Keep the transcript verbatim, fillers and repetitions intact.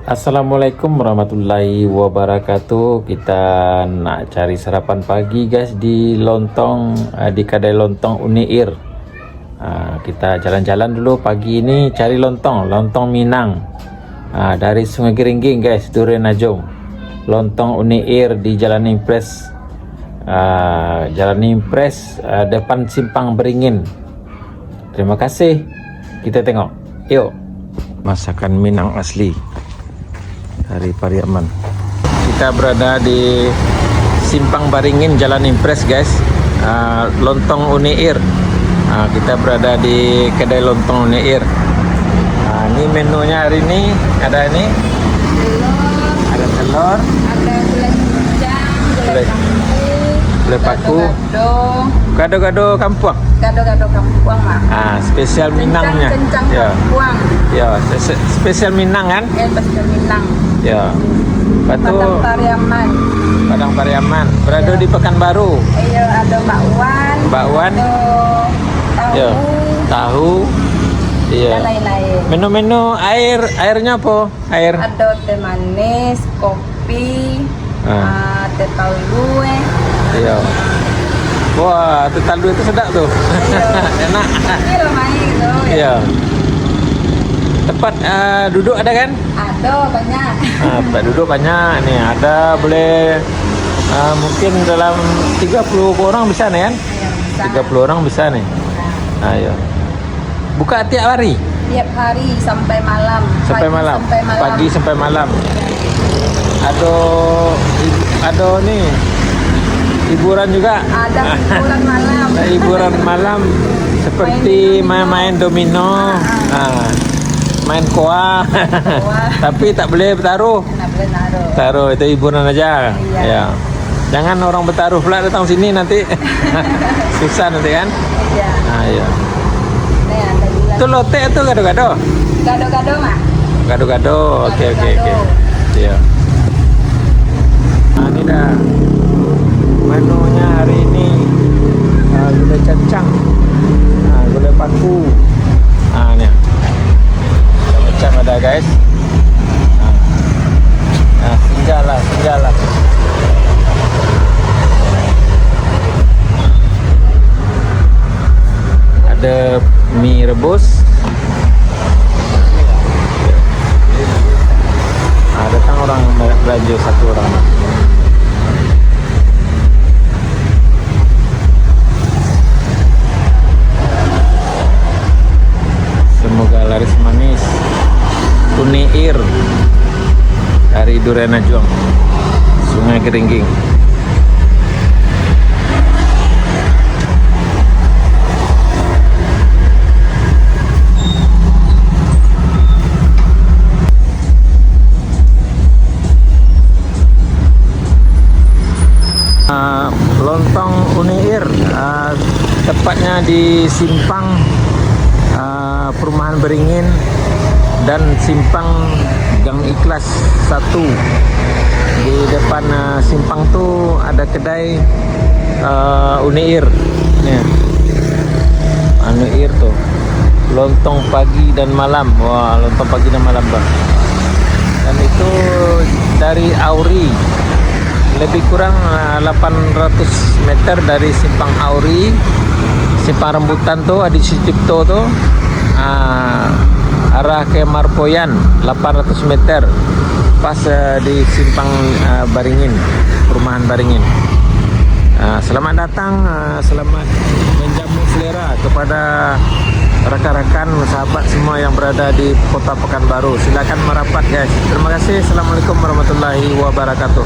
Assalamualaikum warahmatullahi wabarakatuh. Kita nak cari sarapan pagi, guys, di lontong, eh, di kadai lontong Uni Ir. Ah, kita jalan-jalan dulu pagi ini cari lontong, lontong Minang. Ah, dari Sungai Geringging, guys, Duren Ajong. Lontong Uni Ir di Jalan Impres. Ah, Jalan Impres, ah, depan Simpang Beringin. Terima kasih. Kita tengok. Yuk. Masakan Minang asli dari Pariaman. Kita berada di Simpang Baringin, Jalan Impres, guys. Ah, lontong Uni Ir. Ah, kita berada di kedai lontong Uni Ir. Ah, ini menunya hari ini ada ini. Telur. Ada telur. Ada gulai pucang, gulai Gulai. Paku, Gulai paku. Gado-gado. Gado-gado kampuang. Gado-gado kampuang lah. Ah, spesial Minangnya. Kencang-kencang Ya. kampuang. Ya, se- se- spesial Minang kan? Eh, spesial Minang. Ya. Lepas tu Padang Pariaman. Padang Pariaman. Berada Ya. di Pekanbaru. Iya, ada bakwan. Bakwan. Ada tahu. Ya. Tahu. Iya. Dan lain-lain. Menu-menu air, airnya apa? Air. Ada teh manis, kopi, Ah. ah, teh taulu, eh. Iya. Wah, teh talu itu sedap tu. Iya. Enak. Iya, lumayan gitu, ya. Iya. Tempat, ah, duduk ada kan? Ada, banyak. Ah, tempat duduk banyak ni. Ada boleh, ah, mungkin dalam tiga puluh orang bisa ni kan? Iya, bisa. Tiga puluh orang bisa ni. Bisa. Ah, iya. Buka tiap hari? Tiap hari sampai malam. Sampai Pagi malam? sampai malam. Pagi sampai malam. Ado, ado ni, hiburan juga? Ada hiburan malam. Hiburan malam seperti Main domino. main-main domino. Ah, ah. Ah, main koa. Koa. Tapi tak boleh bertaruh. Tak boleh taruh. Taruh itu hiburan aja. Iya. Ya. Jangan orang bertaruh pula datang sini nanti. Susah nanti kan? Iya. Ah, iya. Nih, ada gulai. Tu lotek tu gado-gado? Gado-gado, Mak. Gado-gado. Oke, oke, oke. Gado-gado. Iya. Ah, ini dah menunya hari ini. Ah, gulai cancang. Ah, gulai paku. Ah, ni. Macam ada, guys. Ah. Ah, singgah lah, singgah lah. Ada mi rebus. Ah, datang orang banyak belanja satu orang. Semoga laris manis. Uni Ir dari Duren Ajuang, Sungai Geringging. Ah, Lontong Uni Ir, ah, tepatnya di simpang, ah, Perumahan Beringin dan simpang Gang Ikhlas satu. Di depan, ah, simpang tu ada kedai, ah, Uni Ir. Ni. Uni Ir tu. Lontong pagi dan malam. Wah, lontong pagi dan malam, Bang. Dan itu dari Auri. Lebih kurang, ah, lapan ratus meter dari Simpang Auri, Simpang Rambutan tu, Adi Sucipto tu, ah, arah ke Marpoyan, lapan ratus meter. Pas, ah, di Simpang, ah, Baringin, Perumahan Baringin. Ah, selamat datang, ah, selamat menjamu selera kepada rakan-rakan, sahabat semua yang berada di Kota Pekanbaru. Silakan merapat, guys. Terima kasih. Assalamualaikum warahmatullahi wabarakatuh.